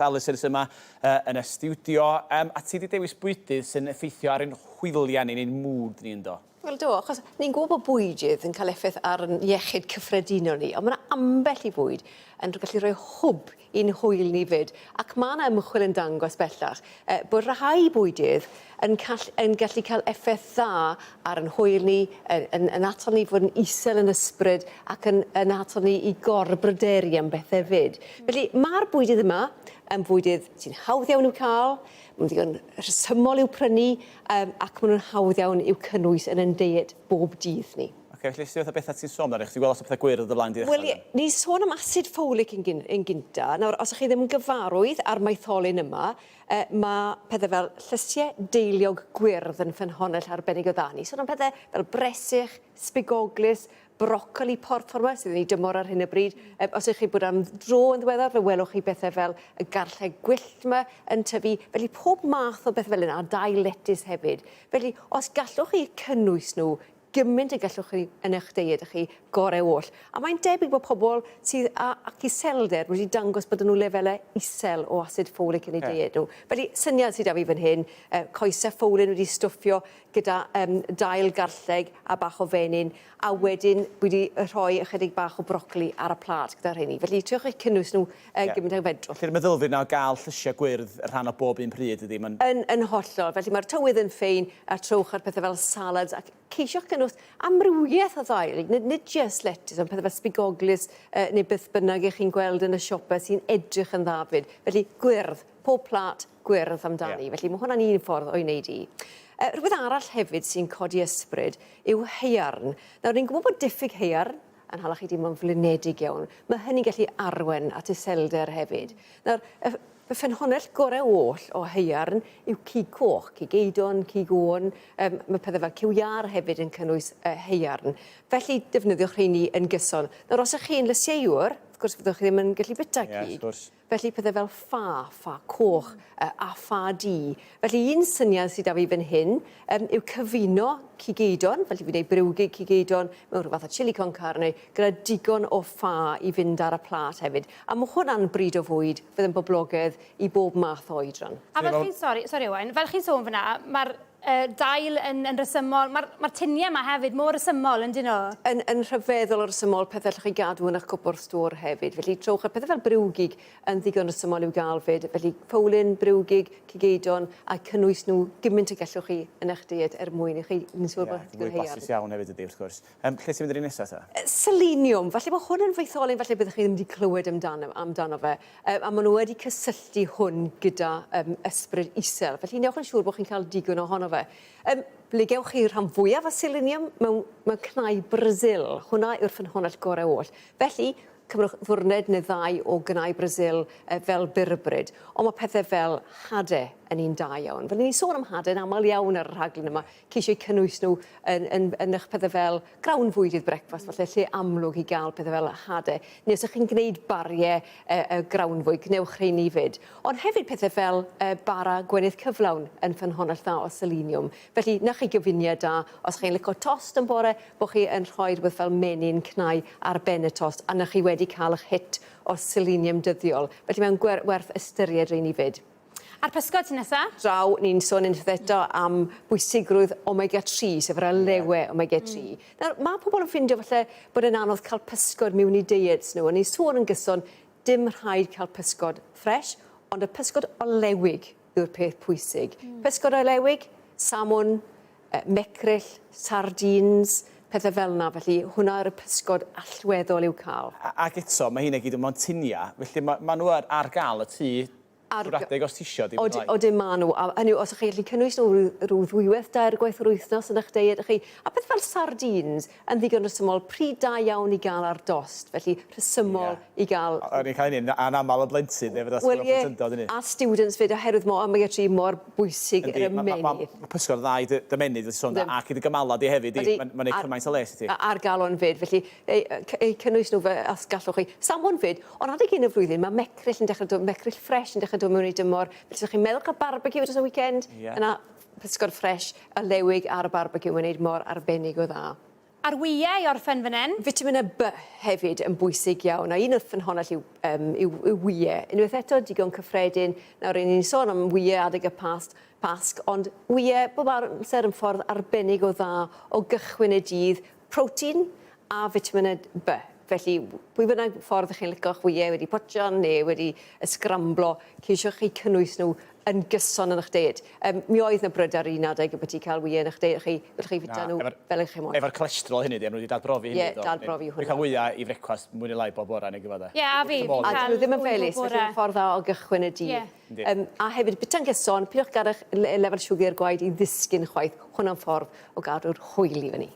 Alys Ellis yma yn y stiwdio. Um, a ti wedi dewis bwydydd sy'n effeithio ar ein hwyliau ni, neu'n mood ni ynddo? Wel do, achos ni'n gwybod bod bwydydd yn cael effaith ar ein iechyd cyffredinol ni, ond mae yna ambell i fwyd yn gallu rhoi hwb i'n hwyl ni fyd. Ac mae yna ymchwil yn dangos bellach eh, bod rhai bwydydd yn, call, yn gallu cael effaith dda ar ein hwyl ni, yn, yn, yn atal ni fod yn isel yn ysbryd ac yn, yn atal ni i gorbryderu am bethau fyd. Felly mae'r bwydydd yma yn fwydydd sy'n hawdd iawn i'w cael, maen nhw'n ddigon rhesymol i'w prynu um, ac maen nhw'n hawdd iawn i'w cynnwys yn ein deiet bob dydd ni. Oce, felly sut fath o bethau ti'n sôn amdano? Chos dwi'n gweld lot o pethau gwyrdd o dy flaen di i ddechrau. Wel ie, ni'n sôn am asid ffolic yn, gyn, yn gynta. Nawr, os ych chi ddim yn gyfarwydd â'r maetholyn yma, uh, mae pethau fel llysiau deiliog gwyrdd yn ffynhonnell arbennig o dda. Ni'n sôn am pethau fel bresych, sbigoglys, brocoli porffor 'ma sydd yn ei dymor ar hyn o bryd. Yym os ych chi bod am dro yn ddiweddar fe welwch chi bethe fel y garlleg gwyllt 'ma yn tyfu. Felly pob math o bethe fel yna a dail letys hefyd. Felly os gallwch chi cynnwys nhw gymaint y gallwch chi yn eich deiet chi, gorau oll. A mae'n debyg bod pobl sydd â ac iselder wedi dangos bod 'da nhw lefelau isel o asid ffolic yn eu deiet nhw. Felly syniad sydd 'da fi fan hyn, yy coese ffowlyn wedi stwffio gyda yym dail garlleg a bach o fenyn, a wedyn wedi rhoi ychydig bach o brocoli ar y plât gyda rheini. Felly triwch eich cynnwys nhw yy gymaint ag fedrwch. Felly'r meddylfryd 'na o gael llysiau gwyrdd yn rhan o bob un pryd ydi, ma'n... Yn yn hollol. Felly mae'r tywydd yn ffein a trowch ar pethe fel salads ac ceisiwch gynnwys amrywieth o ddail, nid nid jyst letys ond pethe fel sbigoglys yy neu beth bynnag 'ych chi'n gweld yn y siope sy'n edrych yn dda 'fyd. Felly gwyrdd, pob plât gwyrdd amdani. Yeah. Felly mae hwnna'n un ffordd o'i wneud i. Rhywbeth arall hefyd sy'n codi ysbryd yw haearn. Nawr, ni'n gwybod bod diffyg haearn yn hala chi deimlo'n flinedig iawn. Mae hynny'n gallu arwen at iselder hefyd. Nawr, y, y ffynhonnell gorau oll o haearn yw cig coch, cig eidon, cig oen. Um, mae pethau fel cyw iâr hefyd yn cynnwys uh, haearn. Felly, defnyddiwch rheini yn gyson. Nawr, os ych chi'n lysieuwr, wrth gwrs fyddwch chi ddim yn gallu bwyta cig. Yeah, wrth gwrs. Felly pethe fel ffa, ffa coch, yy a ffa du. Felly un syniad sy 'da fi fan hyn yym yw cyfuno cig eidon, felly fi'n neud briwgig cig eidon mewn rhyw fath o chilli con carne gyda digon o ffa i fynd ar y plât hefyd. A ma' hwnna'n bryd o fwyd fydd yn boblogedd i bob math o oedran. A fel chi'n sori sori Owain, fel chi'n sôn fan'na, ma'r yy dail yn yn resymol, ma'r ma'r tinie 'ma hefyd mor resymol on'd 'yn nhw? Yn yn rhyfeddol o resymol, pethe allwch chi gadw yn 'ych cwpwrdd stôr hefyd. Felly trowch ar pethe fel briwgig yn ddigon resymol i'w ga'l 'fyd. Felly ffowlyn, briwgig, cig eidon, a cynnwys nhw gymint y gallwch chi yn 'ych diet er mwyn i chi yn siŵr bod digon o haearn. Ie, mwy blasus iawn hefyd ydi wrth gwrs. Yym lle ti'n mynd â ni nesa ta? Seleniwm, falle bo' hwn yn faetholyn falle byddwch chi ddim 'di clywed amdano amdano fe. Yy a maen nhw wedi cysylltu hwn gyda yym ysbryd isel, felly newch yn siŵr bod chi'n cael digon ohono fe. Yym ble gewch chi rhan fwyaf o selenium? Mewn mewn cnau Brasil, hwnna yw'r ffynhonnell gorau oll. Felly, cymrwch ddwrned neu ddau o gnau Brasil yy fel byrbryd. Ond mae pethe fel hade yn un da iawn. Fel 'yn ni'n sôn am hade yn aml iawn ar y rhaglen yma, ceisio eu cynnwys nhw yn yn yn 'ych pethe fel grawnfwydydd brecwast falle, lle amlwg i ga'l pethe fel hade. Neu os 'ych chi'n gneud barie yy yy grawnfwyd, gwnewch rheini 'fyd. Ond hefyd pethe fel yy bara gwenith cyflawn yn ffynhonnell dda o seleniwm. Felly 'na chi gyfuniad da os chi'n lico tost yn bore, bo' chi yn rhoi rhywbeth fel menyn cnau ar ben y tost a 'na chi wedi ca'l 'ych hit o seleniwm dyddiol. Felly mae'n gwer- werth ystyried rheini 'fyd. A'r pysgod sy nesa? Draw, ni'n sôn unwaith eto am bwysigrwydd omega 3, sef yr olewe omega 3. Nawr, ma' pobl yn ffindio falle bod e'n anodd cael pysgod mewn i diets nhw, a ni'n sôn yn gyson, dim rhaid cael pysgod ffres, ond y pysgod olewig yw'r peth pwysig. Pysgod olewig, salmon, mecryll, sardines, pethe fel 'na, felly hwnna yw'r pysgod allweddol i'w cael. Ac eto, mae heina gyd mewn tinia, felly ma' ma' nhw ar ar gael y tŷ trwy'r adeg os tisio, dim Odi, odi ma' nhw, a hynny yw os 'ych chi gallu cynnwys nhw ryw ryw ddwywaith, dair gwaith yr wythnos yn 'ych deiet chi, a peth fel sardines yn ddigon rhesymol, pryd da iawn i gael ar dost, felly rhesymol i gael... O'n i'n cael hynny'n anamal yn blentyn, de, Wel ie, a students 'fyd, oherwydd ma' omega 3 mor bwysig i'r ymennydd. Yndi, ma' pysgod yn dda i dy dy ymennydd, fel ti'n sôn, ac i dy gymalau di hefyd, di, ma'n neud cymaint o les i ti. A'r galon 'fyd, felly eu eu cynnwys nhw fe os gallwch chi. Salmon 'fyd, ond adeg hyn y flwyddyn ma' mecryll yn dechre dod, mecryll ffres yn dechre dod mewn i dymor. Felly os 'ych chi'n meddwl ca'l barbeciw dros y weekend, yna pysgod ffres a lewig ar y barbeciw, mae'n neud mor arbennig o dda. A'r wyau i orffen fan 'yn. Vitamin A B hefyd yn bwysig iawn, a un o'r ffynhonnell yw, um, yw, yw wyau. Unwaith eto, digon cyffredin. Nawr, ry'n ni'n sôn am wyau adeg y past, Pasg, ond wyau bob amser yn ffordd arbennig o dda o gychwyn y dydd, protein a vitamin A B. Felly, pwy bynnag ffordd ych chi'n lico'ch wyau wedi potio neu wedi ysgramblo, ceisiwch eu cynnwys nhw yn gyson yn eich deiet. Um, mi oedd 'na bryd ar un adeg ybyti cael wyau yn eich deiet chi, fedrwch chi fita nhw fel ych chi moyn. Efo'r cholesterol hynny, di, a maen nhw wedi dadbrofi hynny. Ie, dadbrofi hwnna. Dwi'n cael wyau i frecwast mwy neu lai bob bore neu gyfad e. Ie, a fi, fi'n A cael dyn nhw ddim yn wy bob felys, felly bore. mae'n ffordd dda o gychwyn y dydd. Ie. Yndi. Um, a hefyd, bita'n gyson, pidwch gadael eich lefel siwgr gwaed i ddisgyn chwaith. Hwnna'n ffordd o gadw'r hwyl i fyny.